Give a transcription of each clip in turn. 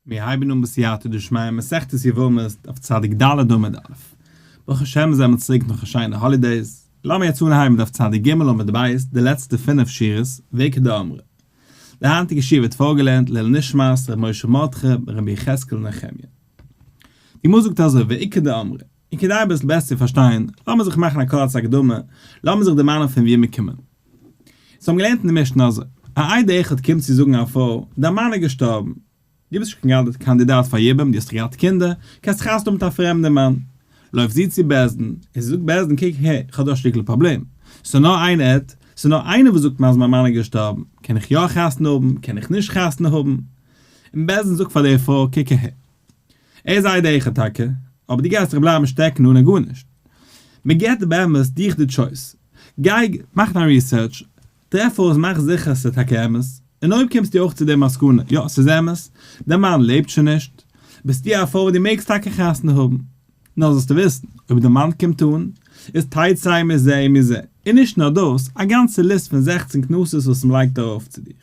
מיר הייבן אן בסייעתא דשמיא מסכת יבמות דף צדיק ד' עמוד א'. ברוך השם זעמיר צוריק נאך א שיינע holidays. לאמיר יעצט אנהייבן דף צדיק ג' עמוד ב', די לעצטע פינף שורות, ואיכא דאמרי. די היינטיגע שיעור ווערט פארגעלערנט לעילוי נשמת ר' משה מרדכי בן רבי יחזקאל נחמיה. די גמרא זאגט אזוי ואיכא דאמרי, און כדי אביסל בעסער צו פארשטיין, לאמיר זיך מאכן א קורצע הקדמה, לאמיר זיך דערמאנען פון וואו מיר קומען. אונז האבן געלערנט אין די משנה אזוי, א עד אחד קומט צו זאגן א פרוי, דיין מאן איז געשטארבן, דו ביסט נישט קיין קאנדידאט פאר יבום, דו האסט דאך געהאט קינדער, קענסט חתונה האבן מיט א פרעמדע מאן. לויפט זי צו בית דין, און זי זאגט בית דין, קוק הער, איך האב דא א שטיקל פראבלעם, ס'איז נאר איין עד, ס'איז נאר איינער וואס זאגט מיר אז מיין מאן איז געשטארבן, קען איך יא חתונה האבן, קען איך נישט חתונה האבן? און בית דין זאגט פאר די פרוי, קוק אהער, ער איז עד אחד טאקע, אבער דו גייסט דיך בלייבן שטעקן אנע גארנישט. מען געבט באמת דיך די choice. גיי מאך דיין research, טרעף אויס, מאך זיכער אז ס'איז טאקע אמת, און אויב קומסטו אויך צו די מסקנא, יא ס'איז אמת, דיין מאן לעבט שוין נישט, ביסטו א פרוי דו מעגסט טאקע חתונה האבן. נאר זאלסטו וויסן, אויב די מאן קומט אן, איז תצא מזה ומזה, און נישט נאר דאס, א גאנצע ליסט פון 16 קנסות וואס מ'לייגט ארויף צו דיך.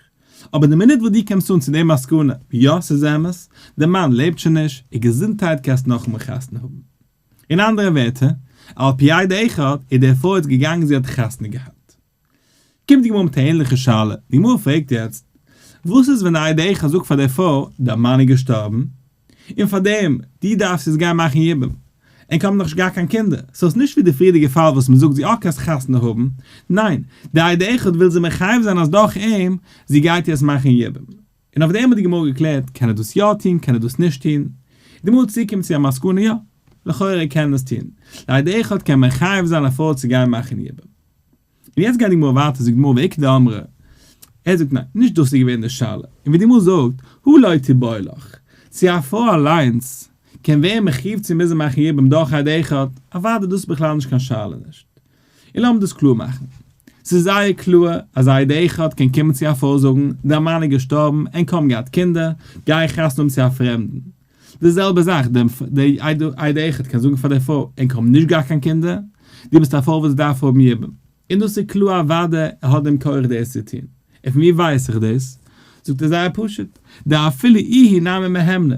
אבער די מינוט וואס דו קומסט אן צו די מסקנא, יא ס'איז אמת, די מאן לעבט שוין נישט, איז געזונטהייט קענסט נאכאמאל חתונה האבן. אין אנדערע ווערטער, על פי עד אחד איז די פרוי יעצט געגאנגען זי האט חתונה געהאט. קומט די גמרא מיט א ענליכע שאלה, די גמרא פרעגט יעצט, וואס איז ווען די עד אחד זאגט פאר די פרוי, דיין מאן איז געשטארבן, און פאר דעם, דו דארפסט יעצט גיין מאכן יבום, ענק האבן נאכנישט געהאט קיין קינדער, סאו ס'איז נישט ווי די פריערדיגע פאל וואס מ'זאגט זי אה קענסט חתונה האבן, ניין, די עד אחד וויל זי מחייב זיין אז דורך אים, זי גייט יעצט מאכן יבום. און אויף דעם האט די גמרא געקלערט, קען ער דאס יא טון, קען ער דאס נישט טון? די גמרא האט צוגעקומען צו א מסקנא יא, לכאורה קען ער עס טון, די עד אחד קען מחייב זיין א פרוי צו גיין מאכן יבום. און יעצט גייט די גמרא ווייטער, זאגט די גמרא ואיכא דאמרי, ער זאגט ניין, נישט דאס איז געווען די שאלה, און ווי די גמרא זאגט, הא לא תיבעי לך, צו א פרוי אליינס קען ווערן מחיוב צו מוזן מאכן יבום דורך עד אחד, אוודאי דאס איז בכלל נישט קיין שאלה נישט. און לאמיר דאס קלאר מאכן. ס'איז זייער קלאר אז עד אחד קען קומען צו א פרוי זאגן, דיין מאן איז געשטארבן, ענק האבן געהאט קינדער, גיי חתונה האבן צו א פרעמדן. די זעלבע זאך, די עד אחד קען זאגן פאר די פרוי, ענק האבן נישט געהאט קיין קינדער, דו ביסט א פרוי וואס דארף האבן יבום. און דאס איז קלאר אוודאי ער האט דעם כח דאס צו טון. און פון ווי ווייס איך דאס? זאגט ער זייער פשוט, דאפילו איהי נמי מהימנא,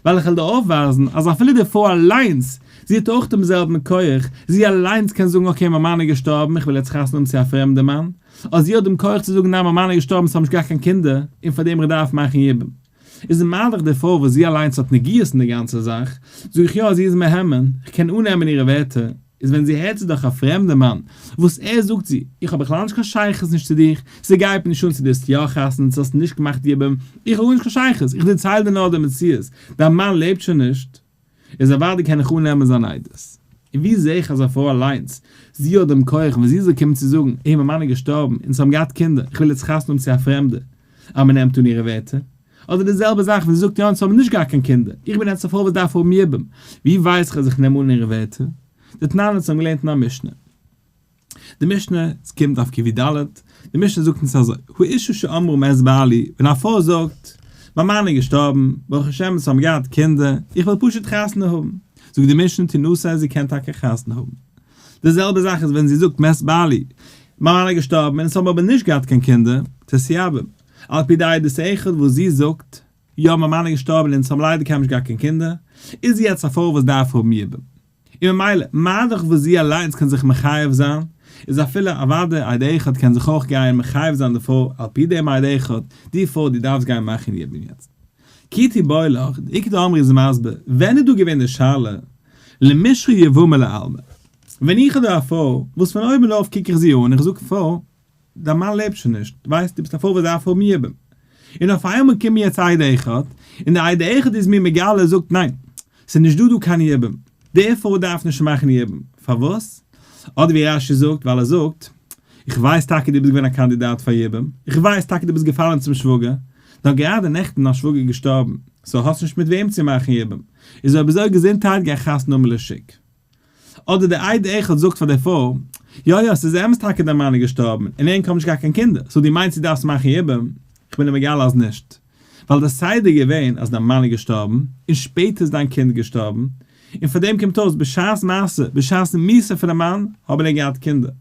ווייל איך וועל דיר אויפווייזן אז אפילו די פרוי אליינס, זי האט אויך דעם זעלבן כח, זי אליינס קען זאגן okay מיין מאן איז געשטארבן איך וויל יעצט חתונה האבן צו א פרעמדע מאן, אדער זי האט דעם כח צו זאגן ניין מיין מאן איז געשטארבן ס'האבן נישט געהאט קיין קינדער און פארדעם איך דארף מאכן יבום. איז מה דאך די פרוי וואס זי אליינס האט נגיעות אין די גאנצע זאך, זאג איך יא זי איז מהימן, איך קען אננעמען אירע ווערטער, איז ווען זי הערט ס'איז דאך א פרעמדע מאן, וואס ער זאגט זי, איך האב בכלל נישט קיין שייכות נישט צו דיך, ס'גייט מיר נישט אן צו דו האסט יא חתונה צו האסט נישט געמאכט יבום, איך האב גארנישט קיין שייכות, איך דערצייל דיר נאר די מציאות, דיין מאן לעבט שוין נישט, איז אוודאי קען איך אננעמען זיין עדות. און ווי זעה איך אז א פרוי אליינס, זי האט דעם כח ווען זי זאל קומען צו זאגן, העי מיין מאן איז געשטארבן, אונז האבן געהאט קינדער, איך וויל יעצט חתונה האבן צו א פרעמדע, אז מען נעמט אן אירע ווערטער. אדער די זעלבע זאך ווען זי זאגט יא אונז האבן נישט געהאט קיין קינדער, איך בין יעצט א פרוי וואס דארף האבן יבום, ווי ווייס איך אז איך נעם אן אירע ווערטער? דתנן אונז האבן געלערנט אין א משנה. די משנה, עס קומט אויף קו ד, די משנה זאגט אונז אזוי, האשה שאמרה מת בעלי, ווען א פרוי זאגט, מיין מאן איז געשטארבן, ברוך השם אונז האבן געהאט קינדער, איך וויל פשוט חתונה האבן, זאגט די משנה תנשא זי קען טאקע חתונה האבן. די זעלבע זאך איז ווען זי זאגט מת בעלי, מיין מאן איז געשטארבן אונז האבן אבער נישט געהאט קיין קינדער, תתייבם, על פי די עדות אחד וואס זי זאגט, יא מיין מאן איז געשטארבן אונז האבן ליידער קיינמאל נישט געהאט קיין קינדער, איז זי יעצט א פרוי וואס דארף האבן יבום. און ממילא, מה דאך וואס זי אליינס קען זיך מחייב זיין, איז אפילו אוודאי עד אחד קען זיך אויך גיין מחייב זיין די פרוי על פי דעם עד אחד, די פרוי דו דארפסט גיין מאכן יבום יעצט. כי תיבעי לך, די איכא דאמרי איז מסביר, ווען איז דא געווען די שאלה, למישרי יבמה לעלמא. ווען איך האב דא א פרוי, וואס פון אויבן אויף קוק איך זי אן, איך זאג פרוי, דיין מאן לעבט שוין נישט, ווייסט דו ביסט א פרוי וואס דארף האבן יבום. און אויף איינמאל קומט מיר יעצט עד אחד, און די עד אחד איז מיר מגלה זאגט ניין, ס'איז נישט דא דא קיין יבום, די פרוי דארף נישט מאכן יבום, פארוואס? אדער ווי רש"י זאגט, ווייל ער זאגט, איך ווייס טאקע דו ביסט געווען א קאנדידאט פאר יבום, איך ווייס טאקע דו ביסט געפאלען צום שוואגער, נאר גראדע נעכטן דיין שוואגער געשטארבן, so האסט נישט מיט וועם צו מאכן יבום, איז אויב אזוי געזונטהייט גיי חתונה האבן לשוק. אדער די עד אחד זאגט פאר די פרוי, יא יא ס'איז אמת טאקע דיין מאן איז געשטארבן און ענק האבן נישט געהאט קיין קינדער, so דו מיינסט דו דארפסט מאכן יבום? כ'בין דיר מגלה אז נישט. ווייל די סדר איז געווען אז דיין מאן איז געשטארבן און שפעטער איז דיין קינד געשטארבן, און פאר דעם קומט אויס בשעת מעשה, בשעת מיתה פונעם מאן, האבן ענק געהאט קינדער.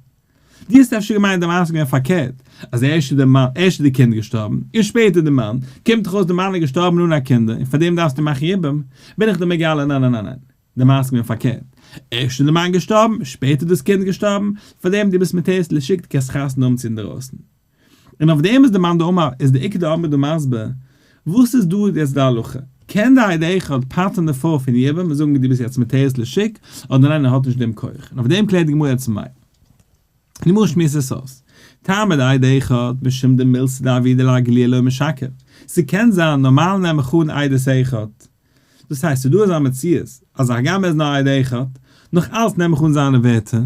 דו האסט אפשר געמיינט די מעשה איז געווען פארקערט, אז ערשט איז די מאן, ערשט איז די קינד געשטארבן, און שפעטער די מאן, קומט דאך אויס די מאן איז געשטארבן אן א קינדער, און פארדעם דארפסטו מאכן יבום, בין איך דיר מגלה ניין ניין ניין ניין, די מעשה איז געווען פארקערט, ערשט איז די מאן געשטארבן, שפעטער איז דאס קינד געשטארבן, פארדעם דו ביסט מותרת לשוק דו קענסט חתונה האבן צו אינדערויסן. און אויף דעם איז די מאן דאמר איז די איכא דאמרי דא מסביר, וואס איז דא יעצט די הלכה? קען די עד אחד פטר'ן די פרוי פון יבום און זאגן דו ביסט יעצט מותרת לשוק, אדער ניין ער האט נישט דעם כח? און אויף דעם קלערט די גמרא יעצט מאי. די גמרא שמועסט עס אויס, טעמא דעד אחד משום דמילתא דעבידא לאיגלויי לא משקר, ס'קען זיין נארמאל נעם איך אן עדות אחד, דאס הייסט ס'איז דא אזא מציאות אז הגם ער איז נאר עד אחד, נאך אלץ נעם איך אן זיינע ווערטער,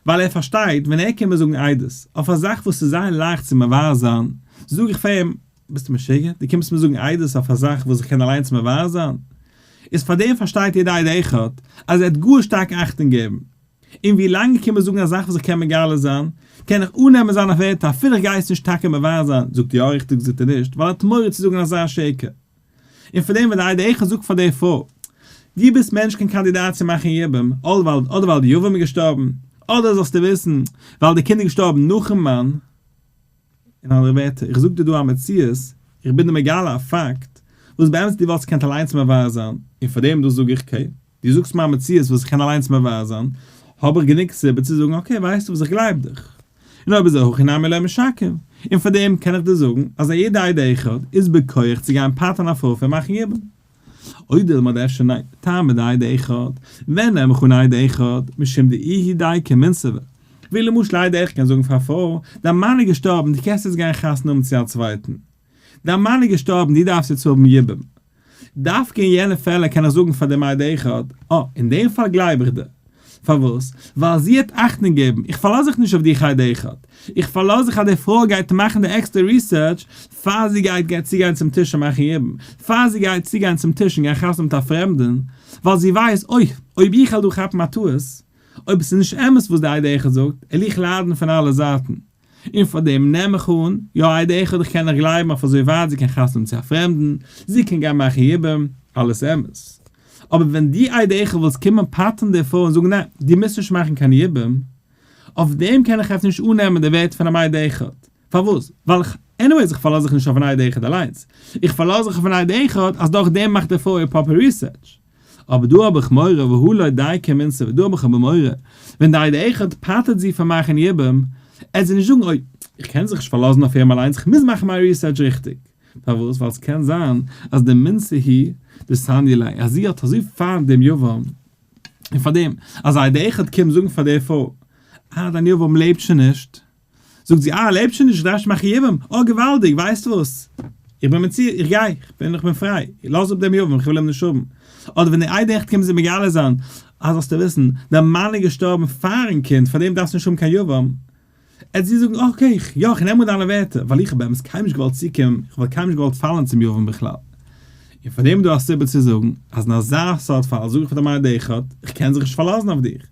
ווייל ער פארשטייט ווען ער קומט מיר זאגן עדות אויף א זאך וואס איז זייער לייכט צו מבאר זיין, זאג איך פאר אים, ביסטו משוגע? דו קומסט מיר זאגן עדות אויף א זאך וואס איך קען אליינס מבאר זיין? איז פארדעם פארשטייט יעדער עד אחד אז ער האט גאר שטארק אכטונג געבן. און ווי לאנג איך קום מיר זאגן א זאך וואס איך קען מגלה זיין, קען איך אננעמען זיינע ווערטער אפילו איך גיי עס נישט טאקע מבאר זיין, זאגט יא ריכטיג זאגט ער נישט, ווייל ער האט מורא צו זאגן אזא שקר. און פאר דעם ווען די עד אחד זאגט פאר די פרוי, דו ביסט מער נישט קיין קאנדידאט צו מאכן יבום, אדער ווייל די יבם איז געשטארבן, אדער זאלסטו וויסן, ווייל די קינד איז געשטארבן נאכן מאן. אין אנדערע ווערטער, איך זאג דיר דא א מציאות, איך בין דיר מגלה א פאקט, וואס באמת דו וואלסט געקענט אליינס מבאר זיין, און פאר דעם דאס זאג איך okay, דו זאגסט מיר א מציאות וואס איך קען אליינס מבאר זיין, האב איך גענוג סיבה צו זאגן okay ווייסטו וואס איך גלייב דיך. און אויב אזוי הכי נמי לא משקר. און פאר דעם קען איך דיר זאגן אז א יעדע עד אחד איז בכח צו גיין פטר'ן א פרוי פון מאכן יבום. או דילמא אפשר ניין, טעמא דעד אחד, ווען נעם איך אן עד אחד, משום דאיהי דייקא מינסבא. ווי למשל עד אחד קען זאגן פאר א פרוי, דיין מאן איז געשטארבן דו קענסט יעצט גיין חתונה האבן צו א צווייטן. דיין מאן איז געשטארבן דו דארפסט יעצט האבן יבום. דווקא אין יענע פעלער קען איך זאגן פאר דעם עד אחד, אה, אין דעם פאל גלייב איך דיר. פארוואס? ווייל זי האט אכטונג געבן, איך פארלאז זיך נישט אויף דיך עד אחד, איך פארלאז זיך אז די פרוי גייט מאכן די עקסטערע research פאר זי גייט גייט צוגיין צום טיש און מאכן יבום, פאר זי גייט צוגיין צום טיש און גיין חתונה מיט א פרעמדן, ווייל זי ווייסט, אוי, אויב איך וועל דא כאפן א טעות, אויב עס איז נישט אמת וואס די עד אחד זאגט, על איך ליידן פון אלע זייטן. און פאר דעם נעם איך אן, יא עד אחד איך קען נאך גלייבן אויף אזוי ווייט זי קען חתונה צו א פרעמדן, זי קען גיין מאכן יבום, אלעס אמת. אבער ווען דו עד אחד ווילסט קומען פטר'ן די פרוי און זאגן ניין, דו מוזט נישט מאכן קיין יבום, אויף דעם קען איך אפשר נישט אננעמען די ווערטער פונעם עד אחד. פארוואס? ווייל איך, anyways איך פארלאז זיך נישט אויפן עד אחד אליינס, איך פארלאז זיך אויפן עד אחד אז דורך דעם מאכט די פרוי איר proper research. אבער דא האב איך מורא והא לא דייקא מינסבא, דא האב איך אבער מורא ווען די עד אחד פטר'ט זי פון מאכן יבום, עט זי נישט זאגן אוי, איך קען זיך נישט פארלאזן אויף אים אליינס, איך מוז מאכן מיין research ריכטיג. פארוואס? ווייל ס'קען זיין אז דמילתא היא דסניא ליה, אז זי האט אזוי פיינט דעם יבם, און פארדעם אז א עד אחד קומט זאגן פאר די פרוי, אה דיין יבם לעבט שוין נישט, זאגט זי, אה, ער לעבט שוין נישט, איך דארף נישט מאכן יבום, אה, געוואלדיג, ווייסט וואס, איך בין מוציא, איך גיי, איך בין, איך בין פריי, לאז אפ דעם יבם, איך וויל אים נישט האבן. אדער ווען די עד אחד קומט זי מגלה זיין, אה, זאלסטו וויסן, דיין מאן איז געשטארבן פארן קינד, פאר דעם דארפסטו נישט האבן קיין יבם. עט זי זאגן, okay, יא, איך נעם אן דיינע ווערטער, ווייל איך האב באמת קיינמאל נישט געוואלט צוקומען, איך וואלט קיינמאל נישט געוואלט פאלן צום יבם בכלל. און פאר דעם איז דא א סיבה צו זאגן, אז אין אזא סארט פאל זאג איך פאר דעם עד אחד, איך קען זיך נישט פארלאזן אויף דיך.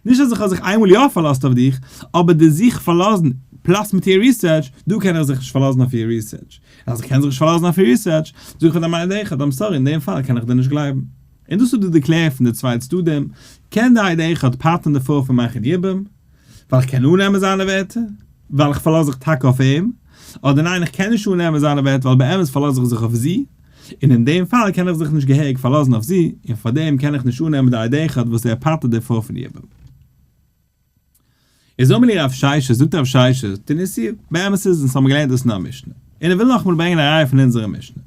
נישט אז איך האב זיך איינמאל יא פארלאזט אויף דיך, אבער די זיך פארלאזן plus מיט איר research, דא קען איך זיך נישט פארלאזן אויף איר research. און אז איך קען זיך נישט פארלאזן אויף איר research, זאג איך פאר דיין עד אחד, I'm sorry, אין דעם פאל קען איך דיר נישט גלייבן. און דאס איז די דערקלערונג פון די צוויי צדדים, קען די עד אחד פטר'ן די פרוי פון מאכן יבום, ווייל איך קען אננעמען זיינע ווערטער, ווייל איך פארלאז זיך טאקע אויף אים, אדער ניין איך קען נישט אננעמען זיינע ווערטער ווייל באמת פארלאז איך זיך אויף זי, און אין דעם פאל קען איך זיך נישט געהעריג פארלאזן אויף זי, און פאר דעם קען איך נישט אננעמען די עד אחד וואס ער פטר'ט די פרוי פון יבום. איז אמר לי רב ששת, זאגט רב ששת, תניתוה, באמת איז אונז האבן געלערנט דאס אין א משנה, און ער וויל נאכאמאל ברענגען א ראיה פון אונזערע משנה,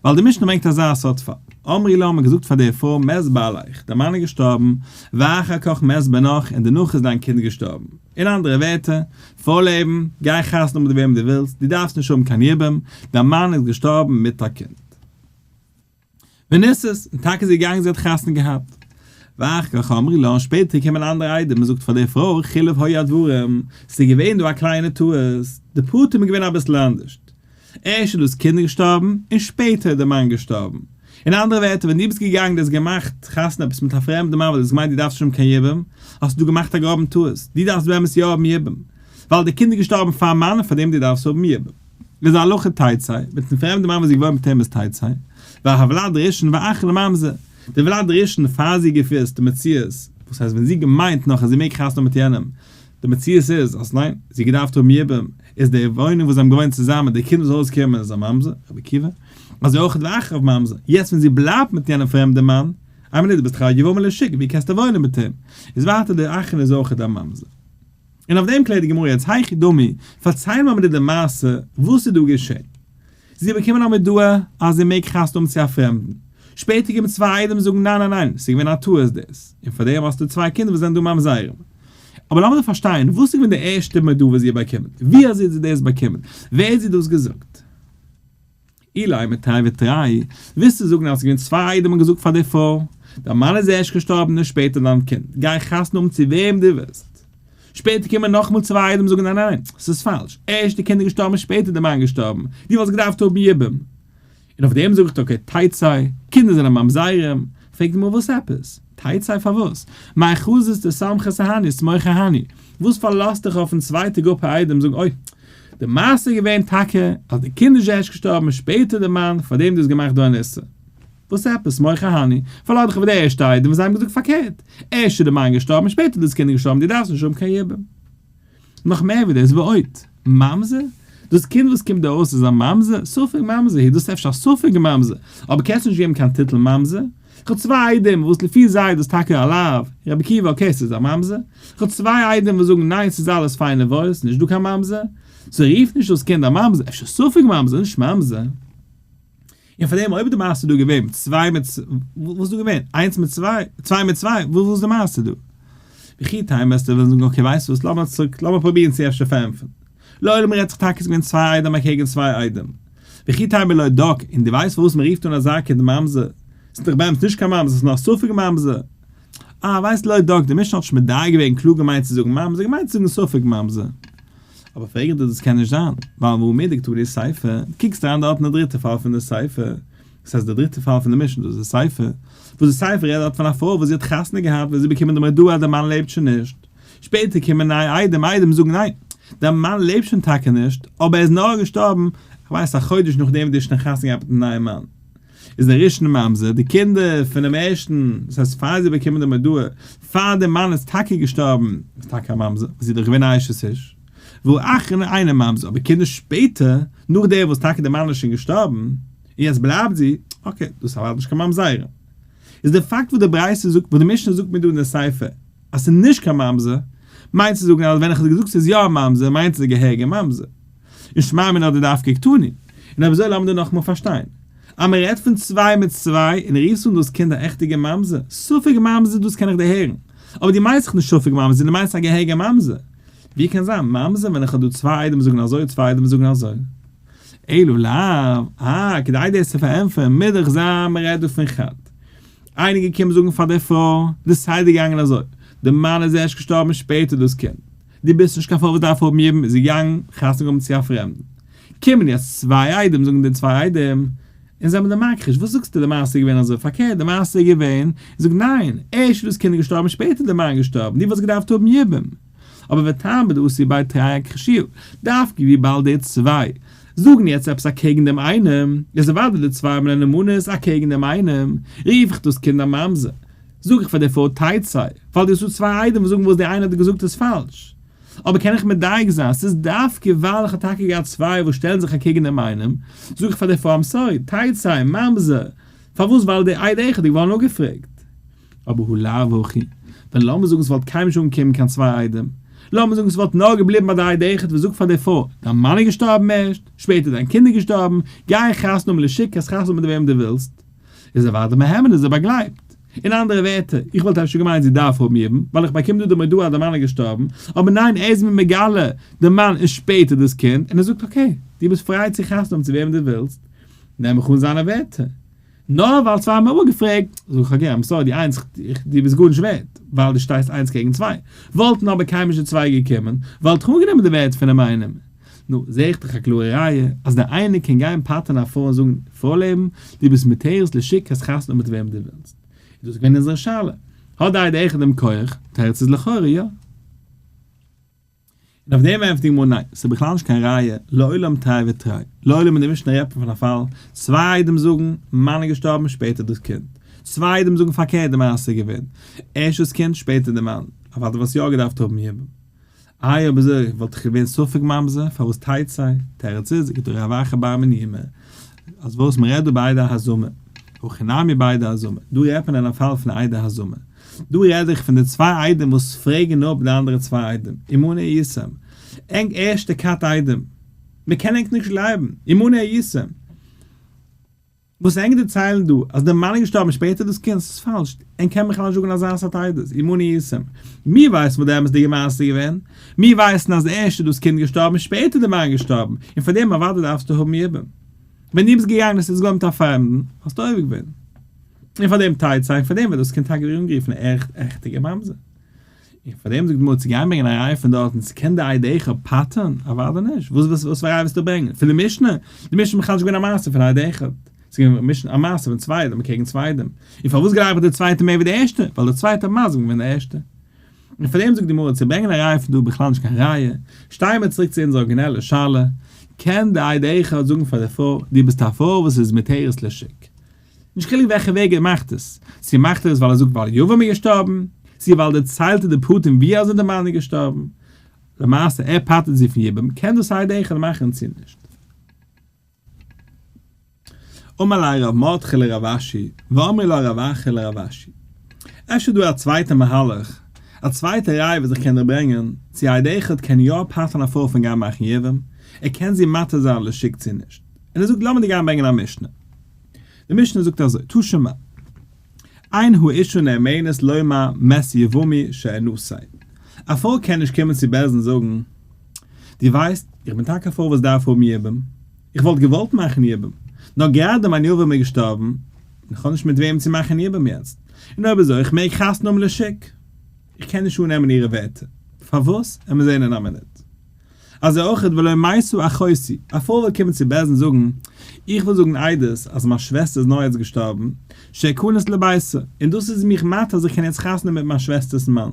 ווייל די משנה ברענגט אזא סארט פאל, אמרו לה האט מען געזאגט פאר די פרוי מת בעליך, דיין מאן איז געשטארבן, ואחר כך מת בנך, און דערנאך איז דיין קינד געשטארבן. אין אנדערע ווערטער, פאר לעבן, גיי חתונה האבן מיט וועם דו ווילסט, דו דארפסט נישט האבן קיין יבום, דיין מאן איז געשטארבן מיט א קינד. ונישאת, און טאקע איז זי געגאנגען זי האט חתונה געהאט. ואחר כך אמרו לה, און שפעטער קומען אנדערע עדים און זאגט פאר די פרוי, חילוף היו הדברים, ס'איז געווען דא א קליינע טעות, די פרטים איז געווען אביסל אנדערשט. ערשט איז דאס קינד געשטארבן און שפעטער איז דער מאן געשטארבן. אין אנדערע ווערטער, ווען דו ביסט געגאנגען דו האסט געמאכט חתונה עפעס מיט א פרעמדע מאן ווייל דו האסט געמיינט דו דארפסט נישט האבן קיין יבום, האסטו דא געמאכט א גראבן טעות, דו דארפסט באמת יא האבן יבום, ווייל די קינד איז געשטארבן פארן מאן און פארדעם דו דארפסט האבן יבום. איז א הלכה תצא, מיטן פרעמדע מאן וואס זי איז געוואוינט מיט אים איז תצא, והוולד ראשון ואחרון ממזר, די ולד ראשון פאר זי געוואוסט די מציאות, וואס הייסט ווען זי געמיינט נאך אז זי מעג חתונה האבן מיט יענעם. די מציאות איז אז ניין, זי האט געדארפט האבן יבום, איז די וואוינונג וואס זיי האבן געוואוינט צוזאמען, די קינד וואס איז ארויסגעקומען איז א ממזר, רבי עקיבא, אזוי אויך ואחריו ממזר, יעצט ווען זי בלייבט מיט יענעם פרעמדע מאן, איין מינוט דו ביסט דאך א יבמה לשוק, ווי קענסטו וואוינען מיט אים? איז ווייטער דער אחרון איז אויך א ממזר. און אויף דעם קלערט די גמרא יעצט היכי דמי, פארצייל מיר די מעשה, וואס איז דא געשען? זי האט באקומען א מודעה אז זי מעג חתונה האבן צו א פרעמדן. שפעטער קומען צוויי עדים זאגן ניין ניין ניין, ס'איז געווען א טעות דאס, און פאר דעם האסטו צוויי קינדער וואס זענען דא ממזרים. אבער לאמיר דא פארשטיין, וואס איז געווען די ערשטע מודעה וואס זי האט באקומען? ווי אזוי האט זי דאס באקומען? ווער האט זי דאס געזאגט? אילימא תרי ותרי, ווילסטו זאגן אז ס'איז געווען צוויי עדים האבן געזאגט פאר די פרוי, דיין מאן איז ערשט געשטארבן און שפעטער דיין קינד, גיי חתונה האבן צו וועם דו ווילסט. שפעטער קומען נאכאמאל צוויי עדים זאגן ניין ניין ניין, ס'איז פאלש, ערשט די קינד איז געשטארבן שפעטער די מאן געשטארבן, דו וואלסט געדארפט האבן יבום. און אויף דעם זאגט okay תצא, קינדער זענען ממזרים, פרעגט די גמרא וואס עפעס? תצא פארוואס? מאי חזית דסמכת אהני סמוך אהני, וואס פארלאזט דיך אויפן צווייטע גרופע עדים זאגן אוי, די מעשה איז געווען טאקע אז די קינד איז ערשט געשטארבן שפעטער די מאן, פארדעם דו האסט געמאכט דא אן איסור. וואס עפעס? סמוך אהני, פארלאז דיך אויף די ערשטע עדים וואס זיי האבן געזאגט פארקערט, ערשט איז די מאן געשטארבן שפעטער איז דאס קינד געשטארבן, דו דארפסט נישט האבן קיין יבום. נאך מער ווי דאס, ועוד, ממזר? דאס קינד וואס קומט דא אויס איז א ממזר? ספק ממזר הוא, דאס איז אפשר א ספק ממזר, אבער קענסט נישט געבן קיין טיטל ממזר. איך האב צוויי עדים וואס לפי זיי איז דאס טאקע א לאו, רבי עקיבא okay ס'איז א ממזר, איך האב צוויי עדים וואס זאגן ניין ס'איז אלעס פיין און וואויל ס'איז נישט דא קיין ממזר, so רוף נישט דאס קינד א ממזר, אפשר ספק ממזר נישט ממזר. און פאר דעם אויב די מעשה איז דא געווען צוויי מיט וואס איז דא געווען? איינס מיט צוויי? צוויי מיט צוויי? וואס איז די מעשה דא? וכי תימא וועסטו וועלן זאגן okay ווייסט וואס לאמיר צוריק לאמיר פרובירן צו אפשר פארענטפערן. לעולם רעדט זיך טאקע איז געווען צוויי עדים אקעגן צוויי עדים. וכי תימא לא דק און דו ווייסט פארוואס מען רופט אן אזא קינד ממזר? ס'איז דאך באמת נישט קיין ממזר ס'איז נאר א ספק ממזר. אה ווייסט לא דק די משנה האט נישט מדייק געווען קלאר געמיינט צו זאגן ממזר געמיינט צו זאגן ספק ממזר. אבער פרעג איך דיר דאס קען נישט זיין, ווייל והא מדקתני סיפא, דו קוקסט אריין דארט אין די דריטע פאל פון די סיפא, דאס הייסט די דריטע פאל פון די משנה דאס איז די סיפא, וואס די סיפא רעדט דארט פון א פרוי וואס זי האט חתונה געהאט ווען זי באקומען די מודעה אז די מאן לעבט שוין נישט, שפעטער קומען נייע עדים, עדים זאגן ניין, די מאן לעבט שוין טאקע נישט, אבער ער איז נאר געשטארבן, כ'ווייס א חודש נאכדעם וואס די האט שוין חתונה געהאט מיטן נייעם מאן. איז דער ראשון ממזר, די קינדער פונעם ערשטן, דאס הייסט פאר זיי באקומען די מודעה, פאר דער מאן איז טאקע געשטארבן, איז טאקע א ממזר, וואס זי איז דאך געווען א אשת איש, והאחרון אינו ממזר, אבער קינדער שפעטער, נאכדעם וואס טאקע דער מאן איז שוין געשטארבן, און יעצט בלייבט זי, okay, דאס איז אוודאי נישט קיין ממזרים. איז דער פאקט וואס די ברייתא זאגט, וואס די משנה זאגט מיר דא אין די סיפא, אז ס'איז נישט קיין ממזר, מיינט צו זאגן אז ווען איך האב געזאגט ס'איז יא א ממזר, מיינט עס א געהעריגע ממזר. און שמע מינה דדווקא קתני. און אויב אזוי לאמיר דא נאכאמאל פארשטיין. אז מען רעדט פון צוויי מיט צוויי און רופסט אן דאס קינד א עכטיגע ממזר, ספק ממזר דאס קען איך דערהערן. אבער דו מיינסט דאך נישט ספק ממזר, דו מיינסט א געהעריגע ממזר. ווי קען זיין ממזר ווען איך האב דא צוויי עדים זאגן אזוי און צוויי עדים זאגן אזוי? אלא לאו, אה, כדי דאס צו פארענטפערן מוז דאך זיין מען רעדט דא פון חד. איינער געקומען זאגן פאר דער פרוי, די סדר געגאנגען אזוי, די מאן איז ערשט געשטארבן שפעטער דאס קינד. דו ביסט נישט קיין פרוי וואס דארף האבן יבום איז זי געגאנגען חתונה האבן צו א פרעמדן. קומען יעצט צוויי עדים זאגן די צוויי עדים און זיי האבן די מכחיש וואס זאגסטו די מעשה איז געווען אזוי פארקערט די מעשה איז געווען זאג ניין ערשט איז דאס קינד געשטארבן שפעטער איז די מאן געשטארבן דו וואלסט געדארפט האבן יבום אבער וטעמא דאתו בי תרי אכחשוה דווקא וויבאלד די צוויי זאגן יעצט עפעס אקעגן דעם איינעם איז אוודאי די צוויי האבן א נאמנות אקעגן דעם איינעם רוף איך דאס קינד א ממזר. זאג איך פאר די פרוי תצא, ווייל דו האסט דא צוויי עדים וואס זאגן וואס די איינע האט געזאגט איז פאלש. אבער קען איך מדייק זיין, ס'איז דווקא ווייל איך האב טאקע געהאט צוויי וואס שטעלן זיך אקעגן דעם איינעם, זאג איך פאר די פרוי I'm sorry, תצא, ממזר. פארוואס ווייל די עד אחד איז געווארן אפגעפרעגט. אבער הא לאו הכי, ווען לאמיר זאגן ס'וואלט קיינמאל נישט אנגעקומען קיין צוויי עדים, לאמיר זאגן ס'וואלט נאר געבליבן ביי די עד אחד וואס זאגט פאר די פרוי, דיין מאן איז געשטארבן ערשט, שפעטער דיין קינד איז געשטארבן, גיי חתונה האבן לשוק, קענסט חתונה האבן מיט וועם דו ווילסט. איז אוודאי מהימן איז ער באגלייבט. אין אנדערע ווערטער, איך וואלט אפשר געמיינט זי דארף האבן יבום, ווייל איך באקום דא די מודעה אז די מאן איז געשטארבן, אבער ניין ער איז מיר מגלה די מאן און שפעטער דאס קינד, און ער זאגט okay, דו ביסט פריי צו חתונה האבן צו וועמען דו ווילסט, נעם איך אן זיינע ווערטער. נאר ווייל צוויי האבן מיר אפגעפרעגט, זאג איך okay, I'm sorry, די איינס, דו ביסט גארנישט ווערט, ווייל דו שטייסט איינס קעגן צוויי. וואלטן אבער קיינמאל נישט די צוויי געקומען, וואלט איך אנגענומען די ווערטער פונעם איינעם. נו, זעה איך דאך א קלארע ראיה אז דער איינער קען גיין פטר'ן א פרוי און זאגן, פרוי לעבן, דו ביסט מותרת לשוק קענסט חתונה מיט וועם דו ווילסט. איז דאס געווען אונזערע שאלה. האט דער עד אחד דעם כח? תירוץ איז לכאורה יא. און אויף דעם ענטפערט די גמרא ניין, ס'איז בכלל נישט קיין ראיה, לעולם תרי ותרי. לעולם אין די משנה רעדט מען פון א פאל, צוויי עדים זאגן, מאן איז געשטארבן שפעטער דאס קינד. צוויי עדים זאגן פארקערט די מעשה איז געווען, ערשט דאס קינד שפעטער די מאן. אוודאי וואלסט יא געדארפט האבן יבום. איי אויב אזוי וואלט איך געווען ספק ממזר, פארוואס תצא? תירוץ איז, כדרב אחא בר מניומי, אז וואס מען רעדט דא ביי עדי הזמה, הכא נמי בעדי הזמה, דא רעדט מען אין א פאל פון עדי הזמה, דא רעד איך פון די צוויי עדים וואס פרעגן אפ די אנדערע צוויי עדים, ומנא הייתם, ענק ערשטע כת עדים, מען קען ענק נישט גלייבן, ומנא הייתם. וואס ענק דערציילן דא אז די מאן איז געשטארבן שפעטער דאס קינד, ס'איז פאלש, ענק קען בכלל נישט זאגן אזא סארט עדות, ומנא הייתם. מיר ווייסן וואס די אמת'דיגע מעשה איז געווען, מיר ווייסן אז ערשט איז דאס קינד געשטארבן שפעטער די מאן געשטארבן, און פאר דעם אוודאי דארפסטו האבן יבום. ווען דו ביסט געגאנגען און ס'איז געווארן מיט א פרעמדן, האסטו עובר געווען. און פאר דעם תצא, און פאר דעם ווערט דאס קינד טאקע אנגערופן עכטיגע ממזר. און פאר דעם זאגט די גמרא צו גיין ברענגען א ראיה פון דארטן צו קען די עד אחד פטר'ן? אוודאי נישט, וואס וואס פאר ראיה ווילסטו ברענגען? פון די משנה? די משנה איז בכלל נישט געווען א מעשה פון עד אחד, ס'איז געווען א מעשה פון צוויי עדים קעגן צוויי עדים, און פארוואס גלייב איך די צווייטע מער ווי די ערשטע? ווייל די צווייטע האט מזים געווען די ערשטע. און פאר דעם זאגט די גמרא צו ברענגען א ראיה פון דא בכלל נישט קיין ראיה, שטייען מיר צוריק צו אונזער ארגינעלע שאלה, קען די עד אחד זאגן פאר די פרוי, דו ביסט א פרוי וואס איז מותרת לשוק? נישט חילוק וועלכע וועג ער מאכט עס, צו מאכט ער עס ווייל ער זאגט ווייל יבם איז געשטארבן, צו ווייל דערציילט ער די פרטים ווי אזוי די מאן איז געשטארבן, למעשה ער פטר'ט זי פון יבום, קען דאס עד אחד מאכן צו נישט. אמר ליה רב מרדכי לרב אשי, ואמרי לה רב אחא לרב אשי. אפשר איז דא א צווייטע מהלך, א צווייטע ראיה וואס איך קען דיר ברענגען, צו עד אחד קען יא פטר'ן א פרוי פון גיין מאכן יבום, ער קען זי מתיר זיין לשוק צו נישט. און ער זאגט לאמיר דיר גיין ברענגען א משנה. די משנה זאגט אזוי, תא שמע, אין האשה נאמנת לומר מת יבמי שאינתיה, א פרוי קען נישט קומען צו בית דין זאגן, דו ווייסט, איך בין טאקע א פרוי וואס דארף האבן יבום, איך וואלט געוואלט מאכן יבום, נאר גראדע מיין יבם איז געשטארבן, און איך האב נישט מיט וועם צו מאכן יבום יעצט, און אויב אזוי איך מעג חתונה האבן לשוק. איך קען נישט אננעמען אירע ווערטער. פארוואס? עמיר זען אין א מינוט. אזוי אויך ולא מתה אחותי, א פרוי וויל קומען צו בית דין זאגן, איך וויל זאגן עדות אז מיין שוועסטער איז נאר יעצט געשטארבן, שאכנס לביתה, און דאס איז מיך מתיר אז איך קען יעצט חתונה מיט מיין שוועסטער'ס מאן.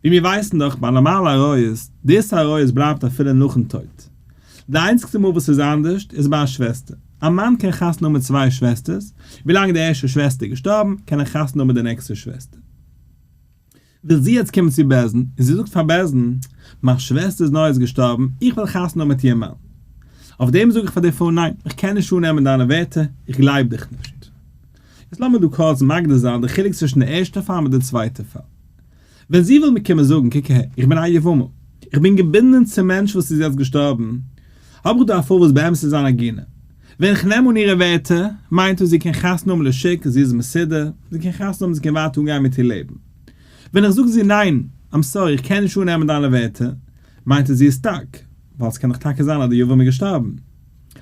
ווי מיר ווייסן דאך ביי נארמאלע עריות, דאס עריות בלייבט אפילו נאכן טויט. די איינציגסטע מאל וואס ס'איז אנדערשט איז ביי א שוועסטער. א מאן קען חתונה האבן מיט צוויי שוועסטערס, ווילאנג די ערשטע שוועסטער איז געשטארבן, קען ער חתונה האבן מיט די נעקסטע שוועסטער. וויל זי יעצט קומען צו בית דין, און זי זאגט פאר בית דין, מיין שוועסטער איז נאר יעצט געשטארבן, איך וויל חתונה האבן מיט איר מאן. אויף דעם זאג איך פאר די פרוי, ניין, איך קען נישט אננעמען דיינע ווערטער, איך גלייב דיך נישט. יעצט לאמיר דא קורץ מגדיר זיין די חילוק צווישן די ערשטע פאל מיט די צווייטע פאל. ווען זי וויל מיר קומען זאגן, קוק אהער, איך בין א יבמה, איך בין געבינדן צום מענטש וואס איז יעצט געשטארבן, האב איך דא א פרוי וואס באמת איז אן עגונה. ווען איך נעם אן אירע ווערטער, מיינט דאס זי קען חתונה האבן לשוק, זי איז מסודר, זי קען חתונה האבן, זי קען ווייטער אנגיין מיט איר לעבן. ווען איך זאג זי ניין, I'm sorry, איך קען נישט אננעמען דיינע ווערטער, מיינט עס זי איז stuck, ווייל ס'קען דאך טאקע זיין אז די יבם איז געשטארבן.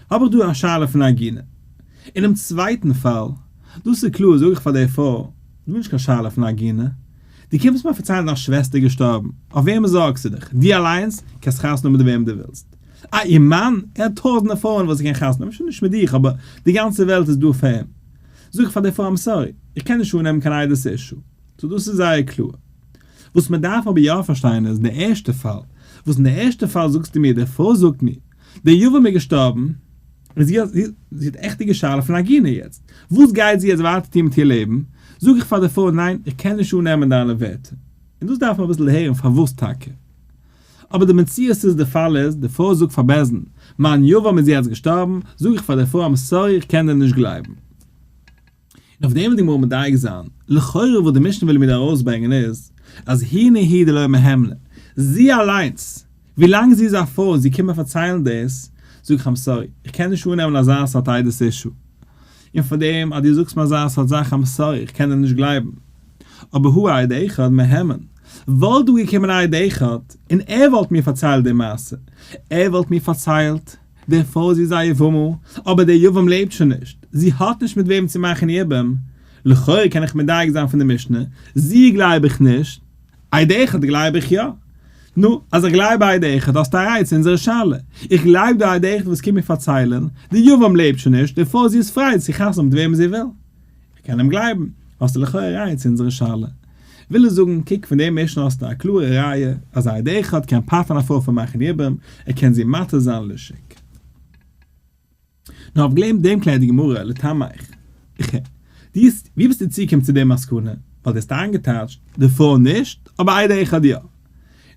האב איך דא א שאלה פון עגונה. אינעם צווייטן פאל, דאס איז קלאר, זאג איך פאר די פרוי, דא איז נישט קיין שאלה פון עגונה. דו קומסט מיר פארציילן דיין שוועסטער איז געשטארבן, אויף וועמען זארגסטו דיך? דו אליינס קענסט חתונה האבן מיט וועם דו ווילסט. אה, איר מאן? ער האט טויזענטער פרויען וואס ער קען חתונה האבן, שוין נישט מיט דיך, אבער די גאנצע וועלט איז דא פאר אים. זאג איך פאר די פרוי I'm sorry, איך קען נישט אננעמען קיין עדות אשה. so דאס איז זייער קלאר. וואס מען דארף אבער יא פארשטיין איז די ערשטע פאל, וואס אין די ערשטע פאל זאגסטו מיר, די פרוי זאגט מיר, דער יבם איז געשטארבן, און זי האט זי האט עכטיגע שאלה פון עגונה יעצט, וואס גייט זי יעצט ווייטער טון מיט איר לעבן, זאג איך פאר די פרוי ניין איך קען נישט אננעמען דיינע ווערטער, און דאס דארף מען אביסל הערן פארוואס טאקע. אבער די מציאות איז די פאל איז, די פרוי זאגט פאר בית דין, מיין יבם איז יעצט געשטארבן, זאג איך פאר די פרוי I'm sorry איך קען דיר נישט גלייבן. און אויף דעם וויל די גמרא מדייק זיין, לכאורה וואס די משנה וויל מיר דא ארויסברענגען איז, אז היא נהי דלא מהימנא, זי אליינס, ווילאנג זי איז א פרוי און זי קומט מיר פארציילן דאס, זאג איך I'm sorry, איך קען נישט אננעמען אזא סארט עדות אשה. און פאר דעם אז דו זאגסט מיר אזא סארט זאך I'm sorry, איך קען דיר נישט גלייבן. אבער הא עד אחד מהימן, וואלט דא געקומען א עד אחד און ער וואלט מיר פארציילט די מעשה, ער וואלט מיר פארציילט, די פרוי זי איז א יבמה, אבער דער יבם לעבט שוין נישט, זי האט נישט מיט וועם צו מאכן יבום, לכאורה קען איך מדייק זיין פון די משנה, זי גלייב איך נישט, עד אחד גלייב איך יא. נו, אז איך גלייב עד אחד האסטו א ראיה צו אונזערע שאלה. איך גלייב די עד אחד וואס קומט מיר פארציילען, די יבם לעבט שוין נישט, די פרוי זי איז פריי צו חתונה מיט וועמען זי וויל. איך קען אים גלייבן. האסטו לכאורה א ראיה צו אונזערע שאלה. וויל ער זאגן, קוק פון די משנה האסטו א קלארע ראיה אז עד אחד קען פטר'ן א פרוי פון מאכן יבום, ער קען זי מתיר זיין לשוק. נאר אויף גלעם דעם קלערט די גמרא לטעמיך. איך הער. דו האסט, ווי ביסטו צוגעקומען צו די מסקנא? ווייל דו האסט איינגעטייטשט, די פרוי נישט, אבער עד אחד יא.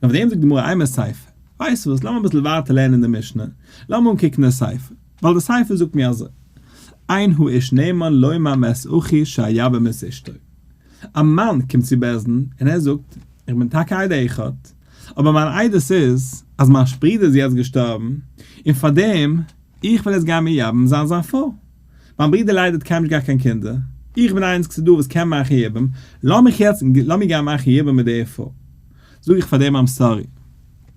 און אויף דעם זאגט די גמרא אימא סיפא, ווייסט וואס, לאמיר אביסל ווייטער לערנען די משנה, לאמיר אנקוקן די סיפא, ווייל די סיפא זאגט מיר אזוי, אין האיש נאמן לומר מת אחי שאייבם את אשתו. א מאן קומט צו בית דין און ער זאגט, איך בין טאקע עד אחד, אבער מיין עדות איז אז מיין ברודער איז יעצט געשטארבן, און פארדעם איך וויל יעצט גיין מייבם זיין זיין פרוי. מיין ברודער ליידער האט קיינמאל נישט געהאט קיין קינדער, איך בין די איינציגסטע דא וואס קען מאכן יבום, לאמיך יעצט לאמיר גיין מאכן יבום מיט די פרוי. זאג איך פאר דעם I'm sorry,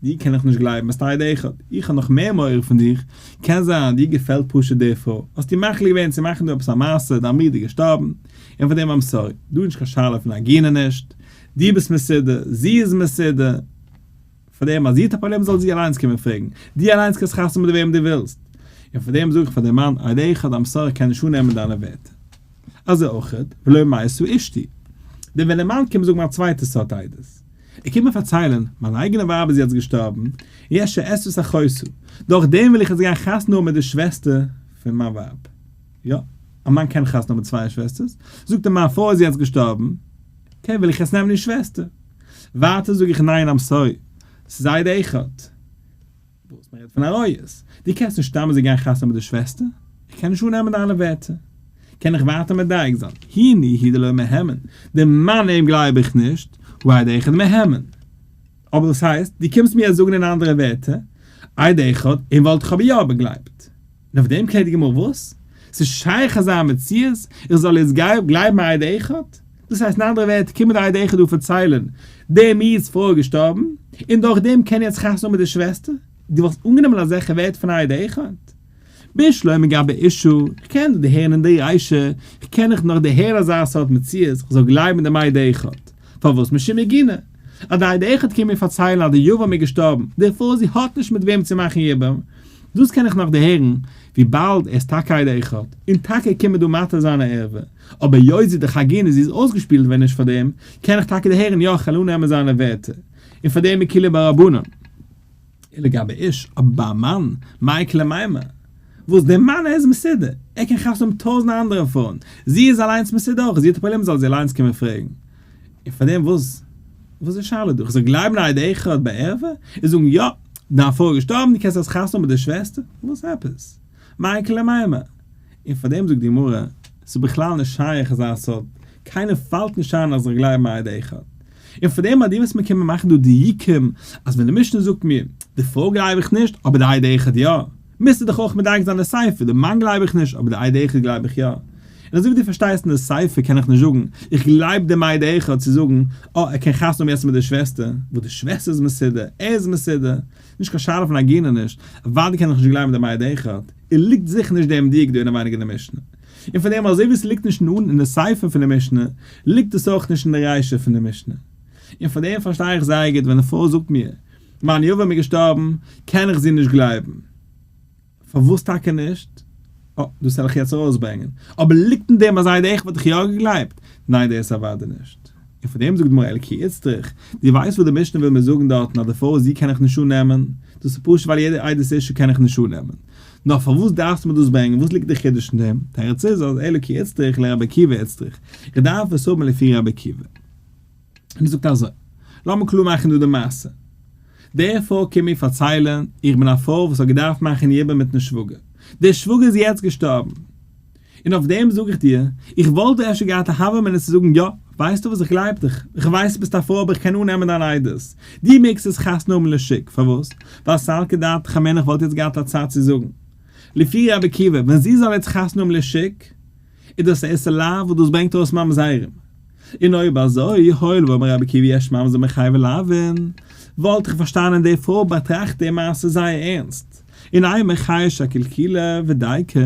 דיר קען איך נישט גלייבן, ביסט עד אחד, איך האב נאך מער מורא פון דיך, קען זיין דיר געפעלט פשוט די פרוי, האסטו מחליט געווען צו מאכן דא עפעס א מעשה, דיין ברודער איז געשטארבן, און פאר דעם I'm sorry, דא איז נישט קיין שאלה פון עגונה נישט, דו ביסט מסודר, זי איז מסודר, פאר דעם אז זי האט א פראבלעם זאל זי אליינס קומען פרעגן, דו אליינס קענסט חתונה מיט וועם דו ווילסט, און פאר דעם זאג איך פאר דעם מאן, עד אחד I'm sorry איך קען נישט אננעמען דיינע ווערטער. אזוי אויכעט, ולא מתה אשתי. דען ווען דער מאן קומט זאגן א צווייטע סארט עדות, ער קומט מיר פארציילען, מיין אייגענע ווייב איז יעצט געשטארבן, און יש שאשא את אחותה, דורך דעם וויל איך יעצט גיין חתונה האבן מיט די שוועסטער פון מיין ווייב. יא, א מאן קען חתונה האבן מיט צוויי שוועסטערס. זאגט ער, מיין פרוי איז יעצט געשטארבן, okay, וויל איך יעצט נעמען איר שוועסטער. ווייטער זאג איך, ניין, I'm sorry, ס'איז עד אחד. וואס? מען רעדט פון עריות. דו קענסט נישט סתם אזוי גיין חתונה מיט די שוועסטער. איך קען נישט אננעמען דיינע ווערטער. קען איך ווייטער מדייק זיין. הני הוא דלא מהימן. די מאן אים גלייב איך נישט, הא עד אחד מהימן. אבער וואס הייסט? דו קומסט מיר יעצט זאגן אין אנדערע ווערטער, עד אחד, אים וואלט איך אבער יא באגלייבט. און אויף דעם קלערט די גמרא וואס? ס'איז שייך אזא מציאות? איך זאל יעצט גלייבן א עד אחד? דאס הייסט אין אנדערע ווערטער קומט מיר די עד אחד דא פארציילען דעם איד'ס פרוי איז געשטארבן און דורך דעם קען ער יעצט חתונה האבן מיט די שוועסטער? דו וואלסט אנגענומען אזעלכע ווערטער פון א עד אחד? בשלמא גבי אשה, איך קען דא דערהערן אין די רישא, איך קען איך נאך דערהערן אזא סארט מציאות, איך זאל גלייבן דעם עד אחד? פארוואס משום עגונה? אז די עד אחד קומט מיר פארציילן אז די יבם איז געשטארבן, דערפאר זי האט נישט מיט וועם צו מאכן יבום, דאס קען איך נאך דערהערן, וויבאלד ער איז טאקע עד אחד, און טאקע קומט מיר דא מתיר זיין א ערווה, אבער היות זי איז דאך עגונה זי איז אויסגעשפילט ווען נישט פאר דעם, קען איך טאקע דערהערן יא כ'על אננעמען זיינע ווערטער, און פאר דעם איקלע ביי רבנן. און לגבי איש, אבער ביי א מאן, מאי איכא למימר? וואס דער מאן ער איז מסודר, ער קען חתונה האבן טויזנט אנדערע פרויען, זי איז אליינס מסודר אויך, זי האט א פראבלעם זאל זי אליינס קומען פרעגן. און פאר דעם וואס? וואס איז די שאלה דא? איך זאל גלייבן א עד אחד בערווה? און זאגן יא, דיין פרוי איז געשטארבן, דו קענסט יעצט חתונה האבן מיט די שוועסטער? וואס עפעס? מאי איכא למימר? און פאר דעם זאגט די גמרא, ס'איז בכלל נישט שייך אזא סארט, קיינעם פאלט נישט איין אז איך גלייב א עד אחד. און פאר דעם אז דו וועסט מיר קומען מאכן דא דיוקים, אז ווען די משנה זאגט מיר, די פרוי גלייב איך נישט, אבער די עד אחד יא, מוזטו דאך אויך מדייק זיין די סיפא, די מאן גלייב איך נישט, אבער די עד אחד גלייב איך יא. און אזוי ווי דו פארשטייסט אין די סיפא קען איך נישט זאגן, איך גלייב דעם עד אחד צו זאגן, אה, ער קען חתונה האבן יעצט מיט די שוועסטער, וואס די שוועסטער איז מסודר, ער איז מסודר, נישט קיין שאלה פון עגונה נישט, אוודאי קען איך נישט גלייבן דעם עד אחד, ער ליגט זיכער נישט דעם דיוק דא אינעווייניג אין די משנה. און פון דעם אזוי ווי עס ליגט נישט אין אין די סיפא פון די משנה, ליגט עס אויך נישט אין די רישא פון די משנה. און פאר דעם פארשטיי איך זייער גוט ווען די פרוי זאגט מיר, מיין יבם איז געשטארבן, קען איך זי נישט גלייבן. פארוואס טאקע נישט? אה, דאס וועל איך יעצט ארויסברענגען. אבער ליגט אין דעם אז עד אחד וואלט איך יא געגלייבט? ניין דאס אוודאי נישט. און פאר דעם זאגט די גמרא אלא כי איצטריך, דו ווייסט וואס די משנה וויל מיר זאגן דארטן אז די פרוי זי קען איך נישט אננעמען, דאס איז פשוט ווייל יעדע עדות אשה קען איך נישט אננעמען. נאר פארוואס דארפסטו מיר דאס ברענגען, וואס ליגט די חידוש אין דעם? תירוץ איז אז אלא כי איצטריך לרבי עקיבא איצטריך, איך דארף עס האבן לפי רבי עקיבא. און ער זאגט אזוי, לאמיר קלאר מאכן דא די מעשה. די פרוי קומט מיר פארציילען, איך בין א פרוי וואס האט געדארפט מאכן יבום מיטן שוואגער, דער שוואגער איז יעצט געשטארבן, און אויף דעם זאג איך דיר, איך וואלט דא אפשר געהאט א הוה אמינא צו זאגן יא, ווייסטו וואס איך גלייב דיך, איך ווייס ביסט א פרוי אבער איך קען אננעמען דיין עדות, דו מעגסט עס חתונה האבן לשוק, פארוואס? ווייל סלקא דעתך אמינא איך וואלט יעצט געהאט א צד צו זאגן. לפי רבי עקיבא, ווען זי זאל יעצט חתונה האבן לשוק, איז דאס א איסור לאו וואס דאס ברענגט ארויס ממזרים. און אויב אזוי, הואיל ואמר רבי עקיבא יש ממזר מחייבי לאווין, וואלט איך פארשטאנען די פרוי באטראכט די מעשה זייער ערנסט, און אימא חיישא אקלקולא ודייקא,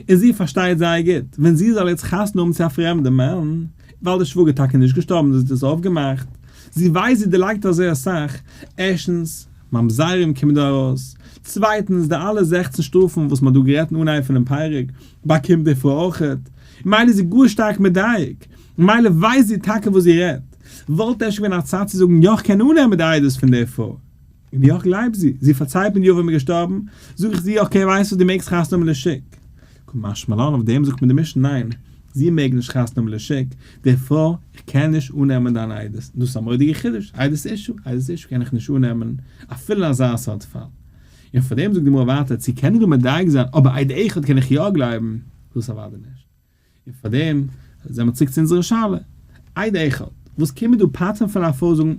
און זי פארשטייט זייער גוט, ווען זי זאל יעצט חתונה האבן צו א פרעמדע מאן, ווייל די שוואגער טאקע נישט געשטארבן און זי האט עס אויפגעמאכט, זי ווייסט זי דערלייגט אזוי אסאך, ערשטנס, ממזרים קומען דא ארויס, צווייטנס, די אלע 16 שטראפן וואס מען האט דא גערעדט אין אנהייב פונעם פרק, באקומט די פרוי אויכעט, מילא איז זי גאר שטארק מדייק, מילא ווייסט זי טאקע וואס זי רעדט, וואלט אפשר געווען א צד צו זאגן יא כ'קען אננעמען די עדות פון די פרוי, און יא כ'גלייב זי, זי פארציילט מיר די יבם איז געשטארבן, זאג איך זי okay ווייסט וואס דו מעגסט חתונה האבן לשוק. קא משמע לן אויף דעם זאגט מיר די משנה ניין, זי מעג נישט חתונה האבן לשוק, די פרוי, איך קען נישט אננעמען דיין עדות, דאס איז א מורא'דיגע חידוש, עדות אשה, עדות אשה קען איך נישט אננעמען אפילו אין אזא סארט פאל. און פאר דעם זאגט די גמרא ווייטער, צו קען איך דא מדייק זיין, אבער עד אחד קען איך יא גלייבן, דאס אוודאי נישט. און פאר דעם זעמיר צוריק צו אונזערע שאלה, עד אחד, וואס קען מיר דא פטר'ן פון א פרוי זאגן,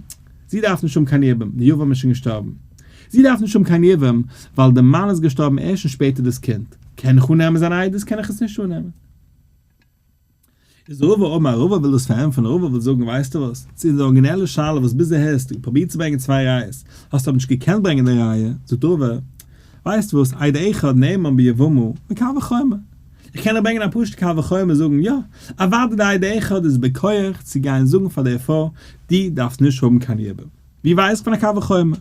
זי דארף נישט האבן קיין יבום, די יבם איז שוין געשטארבן. זי דארף נישט האבן קיין יבום, ווייל די מאן איז געשטארבן ערשט און שפעטער דאס קינד. קען איך אננעמען זיין עדות, קען איך עס נישט אננעמען. איז רבא אמר, רבא וויל דאס פארענטפערן, רבא וויל זאגן, ווייסטו וואס, צו אונזער ארגינעלע שאלה וואס ביז אהער האסטו פרובירט צו ברענגען צוויי ראיות, האסטו אבער נישט געקענט ברענגען די ראיה, זאגט רבא, ווייסט וואס, עד אחד נאמן ביבמה, מקל וחומר. איך קען דיר ברענגען א פשוט'ע קל וחומר זאגן, יא, אוודאי די עד אחד איז בכח צו גיין זאגן פאר די פרוי, דו דארפסט נישט האבן קיין יבום. ווי ווייס איך פון א קל וחומר?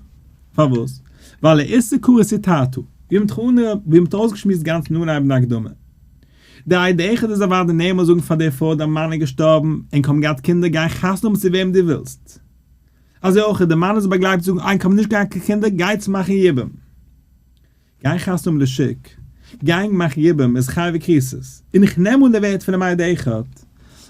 פארוואס? ווייל לאיסור כרת התרתא, ווי מ'האט אויסגעשמועסט גאנץ אין אנהייב אין די הקדמה. די עד אחד איז אוודאי נאמן זאגן פאר די פרוי דיין מאן איז געשטארבן ענק האבן געהאט קינדער גיי חתונה האבן צו וועם דו ווילסט. אזוי אויך די מאן איז באגלייבט צו זאגן ענק האבן נישט געהאט קיין קינדער גייטס מאכן יבום. גיין חתונה האבן לשוק, גיין מאכן יבום איז חייבי כריתות, און איך נעם אן די ווערטער פונעם עד אחד.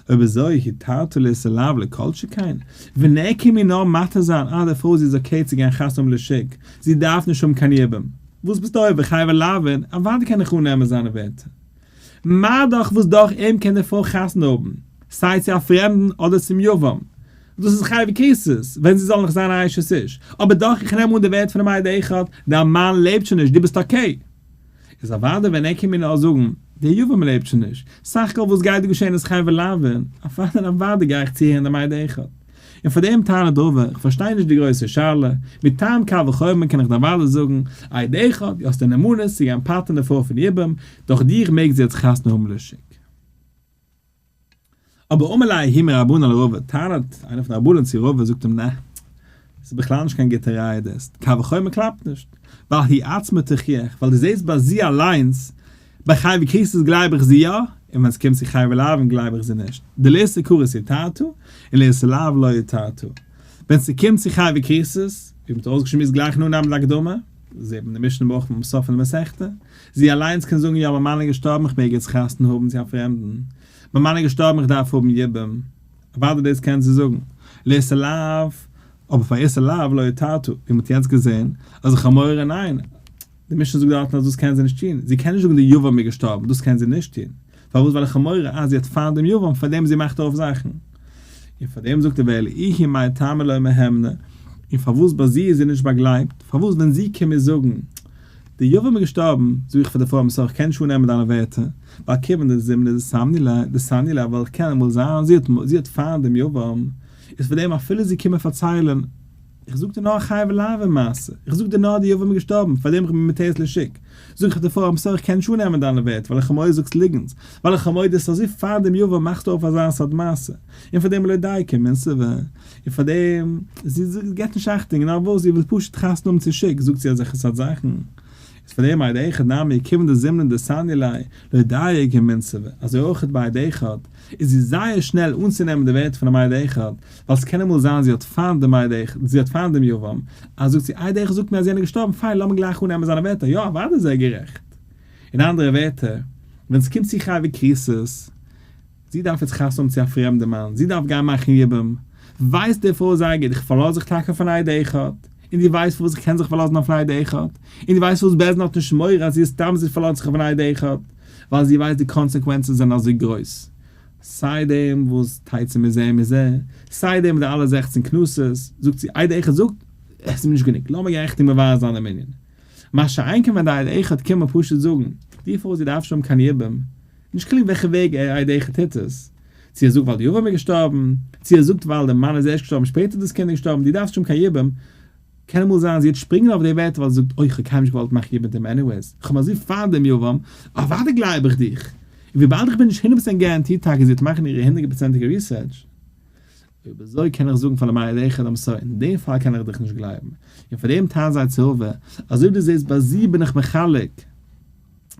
אויב אזוי התרת לאיסור לאו לכל שכן, ווען ער קען מיר נאר מתיר זיין אז די פרוי זי איז okay צו גיין חתונה האבן לשוק, זי דארף נישט האבן קיין יבום, וואס ביסטו עובר חייבי לאוין, אוודאי קען איך אננעמען זיינע ווערטער. מה דאך וואס דורך אים קען די פרוי חתונה האבן, סיי צו א פרעמדן אדער צום יבם, דאס איז חייבי כריתות, ווען זי זאל נאך זיין א אשת איש, אבער דאך איך נעם אן די ווערטער פונעם עד אחד, דיין מאן לעבט שוין נישט, דו ביסט okay. איז אוודאי ווען ער קומט מיר נאר זאגן, דער יבם לעבט שוין נישט, סך הכל וואס גייט דא געשען איז חייבי לאוין, אוודאי און אוודאי גיי איך צוהערן דעם עד אחד. און פאר דעם טענה'ט רבא, איך פארשטיי נישט די גרויסע שאלה, מטעם קל וחומר קען איך דיר אוודאי זאגן, עד אחד, דו האסט די נאמנות צו גיין פטר'ן די פרוי פון יבום, דורך דיך מעג זי יעצט חתונה האבן לשוק. אבער אמר ליה ההוא מרבנן לרבא, טענה'ט איינער פון די רבנן צו רבא, זאגט אים נע, ס'איז בכלל נישט קיין גוטע ראיה דאס, קל וחומר קלאפט נישט, ווייל היא עצמה תוכיח, ווייל דו זעסט ביי זי אליינס, ביי חייבי כריתות גלייב איך זי יא, און ווען ס'קומט צו חייבי לאוין גלייב איך זי נישט, דלאיסור כרת התרתה, און לאיסור לאו לא התרתה. ווען ס'קומט צו חייבי כריתות, ווי מ'האט אויסגעשמועסט גלייך אין אנהייב די הקדמה, זעט מען די משנה ברוך ביים סוף פון די מסכתא, זי אליינס קען זאגן יא מיין מאן איז געשטארבן איך מעג יעצט חתונה האבן צו א פרעמדן, מיין מאן איז געשטארבן איך דארף האבן יבום, אוודאי דאס קען זי זאגן, לאיסור לאו, אבער פאר איסור לאו לא התרתה, ווי מ'האט יעצט געזען, אז איך האב מורא ניין, די משנה זאגט דארטן אז דאס קען זי נישט טון, זי קען נישט זאגן די יבם איז געשטארבן, דאס קען זי נישט טון, פארוואס ווייל איך האב מורא אז זי האט פיינט דעם יבם פאר דעם זי מאכט אויף זאכן, און פאר דעם זאגט ער ואלא איהי מאי טעמא לא מהימנא, און פארוואס ביי זי איז זי נישט באגלייבט, פארוואס ווען זי קומט מיר זאגן די יבם איז געשטארבן, זאג איך פאר די פרוי I'm sorry איך קען נישט אננעמען דיינע ווערטער, ווייל כיוון דזימנין דסניא לה ווייל קען אמאל זיין זי האט זי האט פיינט דעם יבם, איז פאר דעם אפילו זי קומט מיר פארציילען איך זאג דיר נאר א חייבי לאוין מעשה, איך זאג דיר נאר די יבם איז געשטארבן, פאר דעם איך בין מותרת לשוק, זאג איך דיר פאר I'm sorry איך קען נישט אננעמען דיינע ווערטער ווייל איך האב מורא זאגסט ליגנטס, ווייל איך האב מורא דו האסט אזוי פיינט דעם יבם מאכסטו אויף אזא סארט מעשה, און פאר דעם לא דייקא ומינסבא, און פאר דעם, זי געבט נישט אכטונג, נאר וואס זי וויל פשוט חתונה האבן צו שוק, זאגט זי אזעלכע סארט זאכן. איז פאר דעם עד אחד נמי כיוון דזימנין דסניא ליה לא דייקא ומינסבא, אזוי אויך ביי עד אחד, איז זי זייער שנעל אנצונעמען די ווערטער פונעם עד אחד, ווייל ס'קען אמאל זיין זי האט פיינט דעם עד אחד, זי האט פיינט דעם יבם, אז זאגט זי עד אחד זאגט מיר אז יענער איז געשטארבן, פיין לאמיר גלייך אננעמען זיינע ווערטער, יא אוודאי איז ער גערעכט. אין אנדערע ווערטער, ווען ס'קומט צו חייבי כריתות, זי דארף יעצט חתונה האבן צו א פרעמדע מאן, זי דארף גיין מאכן יבום, ווייסט די פרוי זייער גוט, איך פארלאז זיך טאקע אויף אן עד אחד, און דו ווייסט פארוואס איך קען זיך פארלאזן אויפן עד אחד, און דו ווייסט פארוואס בית דין האט נישט מורא אז זי איז סתם זי פארלאזט זיך אויפן עד אחד, ווייל זי ווייסט די קאנסעקווענצן זענען אזוי גרויס, סיי דעם וואס תצא מזה ומזה, סיי דעם מיט די אלע 16 קנסות, זאגט זי עד אחד זאגט, עס איז מיר נישט גענוג, לאמיר גיין ריכטיג מברר זיין דעם ענין. מה שאין כן ווען די עד אחד קומט מיר פשוט זאגן, די פרוי זי דארף נישט האבן קיין יבום, נישט קיין חילוק וועלכע וועג ער עד אחד טוט עס, צו ער זאגט ווייל די יבם איז געשטארבן, צו ער זאגט ווייל די מאן איז ערשט געשטארבן שפעטער איז דאס קינד געשטארבן, דו דארפסט נישט האבן קיין יבום, קען אמאל זיין זי וועט שפרינגען אויף די ווערטער ווייל זי זאגט אוי כ'האב קיינמאל נישט געוואלט מאכן יבום מיט אים anyways, כ'האב אזוי פיינט דעם יבם, אוודאי גלייב איך דיך, און וויבאלד איך בין נישט הונדערט פראצענט guaranteed טאקע זי וועט מאכן אירע הונדערט פראצענטיגע research, אויב אזוי קען איך זאגן פאר דעם עד אחד I'm sorry, אין דעם פאל קען איך דיך נישט גלייבן, און פאר דעם טענה'ן זיי צו רבא, אזוי ווי דו זעסט ביי זי בין איך מחלק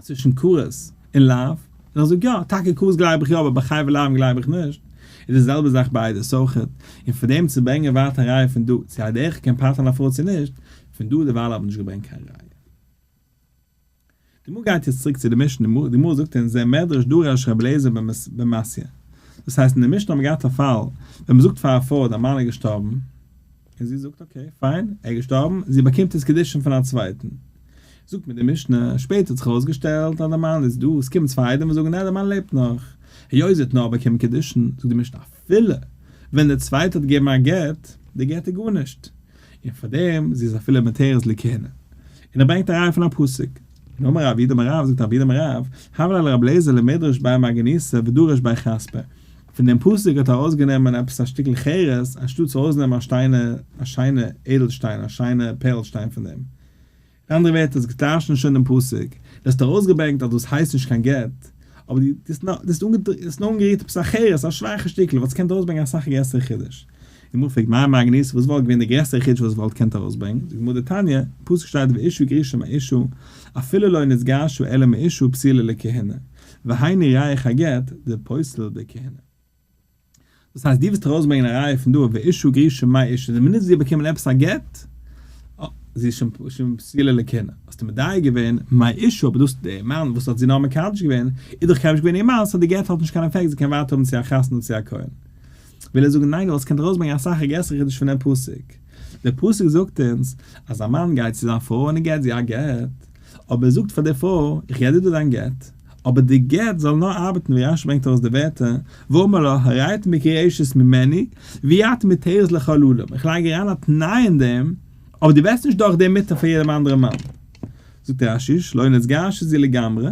צווישן כרת און לאו, און איך זאג יא, טאקע כרת גלייב איך יא אבער ביי חייבי לאוין גלייב איך נישט, איז די זעלבע זאך ביי עדות אויכעט, און פאר דעם צו ברענגען ווייטער א ראיה פון דא צו עד אחד קען פטר'ן א פרוי צו נישט, פון דא דערווייל האב איך נישט געברענגט קיין ראיה. די גמרא גייט יעצט צוריק צו די משנה, די גמרא זאגט אונז זה מדרש דרש רבי אליעזר בן מתיא, דאס הייסט אין די משנה האט מען געהאט א פאל ווען מען זאגט פאר א פרוי דיין מאן איז געשטארבן, און זי זאגט okay fine ער איז געשטארבן, זי באקומט עס קידושין פון א צווייטן, זאגט מיר די משנה, שפעטער האט זיך ארויסגעשטעלט אז די מאן איז דא, עס קומען צוויי עדים און זאגן ניין די מאן לעבט נאך, היות זי האט נאר באקומען קידושין, זאגט די משנה אפילו ווען דער צווייטער האט געגעבן א גט, די גט איז גארנישט, און פאר דעם זי איז אפילו מותרת לכהונה. און ער ברענגט א ראיה פון א פסוק. און אמר רב יהודה אמר רב, זאגט רב יהודה אמר רב, הוה ליה לרבי אליעזר למדרש בי מרגניתא ודרש בי חספא. פון דעם פסוק האט ער ארויסגענומען עפעס א שטיקל חרס, אנשטאט צו ארויסנעמען א שטיינע, א שיינע איידלשטיין, א שיינע פערלשטיין פון דעם. אין אנדערע ווערטער האסט געטייטשט שוין דעם פסוק, דו האסט ארויסגעברענגט אז דאס הייסט נישט קיין גט, אבער דו האסט נאר אנגערירט עפעס א חרס, א שוואכע שטיקל, וואלסט געקענט ארויסברענגען אסאך א גרעסערע חידוש. די גמרא פרעגט מאי מרגניתא וואס וואלט געווען די גרעסערע חידוש וואס וואלט געקענט ארויסברענגען, זאגט די גמרא דתניא, אין פסוק שטייט ואשה גרושה מאישה, אפילו לא נתגרשה אלא מאישה פסולה לכהונה, והיינו ריח הגט דפוסל בכהונה. דאס הייסט דו ווילסט ארויסברענגען א ראיה פון דא ואשה גרושה מאישה, די מינוט זי האט באקומען עפעס א גט, אה, זי איז שוין פסולה לכהונה, האסטו מדייק געווען מאישה, אבער דאס דער מאן וואס האט זי נאר מקדש געווען, איז דאך קיינמאל נישט געווען איר מאן, so די גט האט נישט קיין אפעקט, זי קען ווייטער האבן צו א חתן צו א כהן. וויל ער זאגן ניין דו וואלסט געקענט ארויסברענגען אסאך א גרעסערע חידוש פון דעם פסוק. דער פסוק זאגט אונז אז א מאן גייט צו זיין פרוי און ער געט זי א גט, אבער ער זאגט פאר די פרוי איך געב דיר דא דיין גט, אבער די גט זאל נאר ארבעטן ווי רשי ברענגט ארויס די ווערטער, ואמר לה הרי את מגורשת ממני ואת מותרת לכל אדם, איך לייג אריין א תנאי אין דעם, אבער דו ווערסט נישט דורך דעם מותר פאר יעדעם אנדערע מאן. זאגט רשי, שלא נתגרשה זו לגמרי,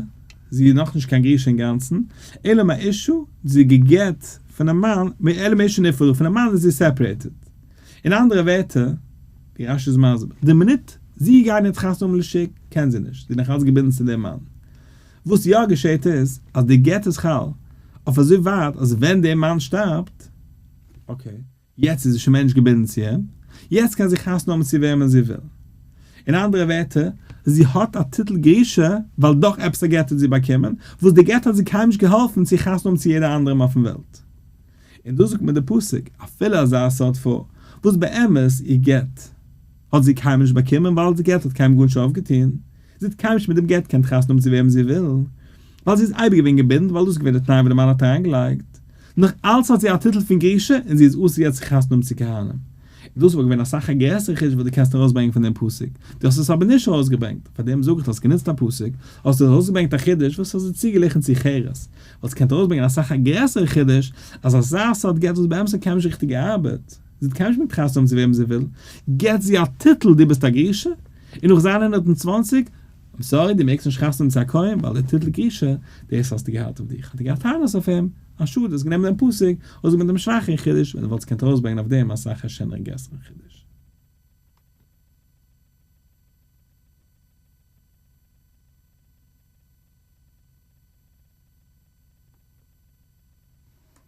זי איז נאכנישט קיין גרושה אינגאנצן, אלא מאישה, זי איז גע'גט פונעם מאן, אלא מאישה נפרדה, פונעם מאן איז זי separated. אין אנדערע ווערטער, ווי רשי איז מסביר, די מינוט זי גייט יעצט חתונה האבן לשוק, קען זי נישט, זי איז נאך אלץ געבינדן צו דעם מאן. וואס יא געשעט איז, אז די גט איז חל, אויף אזוי ווייט אז ווען דער מאן שטארבט, okay, יעצט איז זי שוין מער נישט געבינדן צו אים, יעצט קען זי חתונה האבן צו וועמען זי וויל. אין אנדערע ווערטער, זי האט א טיטל גרושה ווייל דאך עפעס א גט האט זי באקומען, וואס די גט האט זי קיינמאל נישט געהאלפן צו חתונה האבן צו יעדער אנדערעם אויפן וועלט. און דאס זאגט מיר די פסוק, אפילו אזא סארט פרוי, וואס באמת איר גט האט זי קיינמאל נישט באקומען ווייל די גט האט קיינמאל גארנישט אויפגעטון, זי האט קיינמאל נישט מיט דעם גט געקענט חתונה האבן צו וועמען זי וויל, ווייל זי איז אייביג געווען געבינדן ווייל דאס איז געווען די תנאי וואס די מאן האט אריינגעלייגט. נאך אלץ האט זי א טיטל פון גרושה און זי איז אסור יעצט צו חתונה האבן צו כהנים. און דאס וואלט געווען אסאך א גרעסערע חידוש וואס דו קענסט ארויסברענגען פון דעם פסוק. דו האסט עס אבער נישט ארויסגעברענגט. פאר דעם זאג איך דו האסט גענוצט א פסוק, האסטו ארויסגעברענגט א חידוש וואס האסט זי צוגעגליכן צו חרס. וואלסט געקענט ארויסברענגען אסאך א גרעסערע חידוש אז אזא סארט גט וואס באמת האט קיינמאל נישט ריכטיג געארבעט, זי האט קיינמאל נישט געמעגט חתונה האבן צו וועמען זי וויל, געט זי א טיטל דו ביסט א גרושה, און נאך זיין 120, I'm sorry דו מעגסט נישט חתונה האבן צו א כהן ווייל די טיטל גרושה, דאס האסטו געהאט אויף דיך, האט ער געהאט טענות אויף אים, א שאד האסט גענומען דעם פסוק, אויסגעברענגט דעם שוואכערן חידוש, ווען דו וואלטסט געקענט ארויסברענגען אויף דעם אסאך א שענערן גרעסערן חידוש.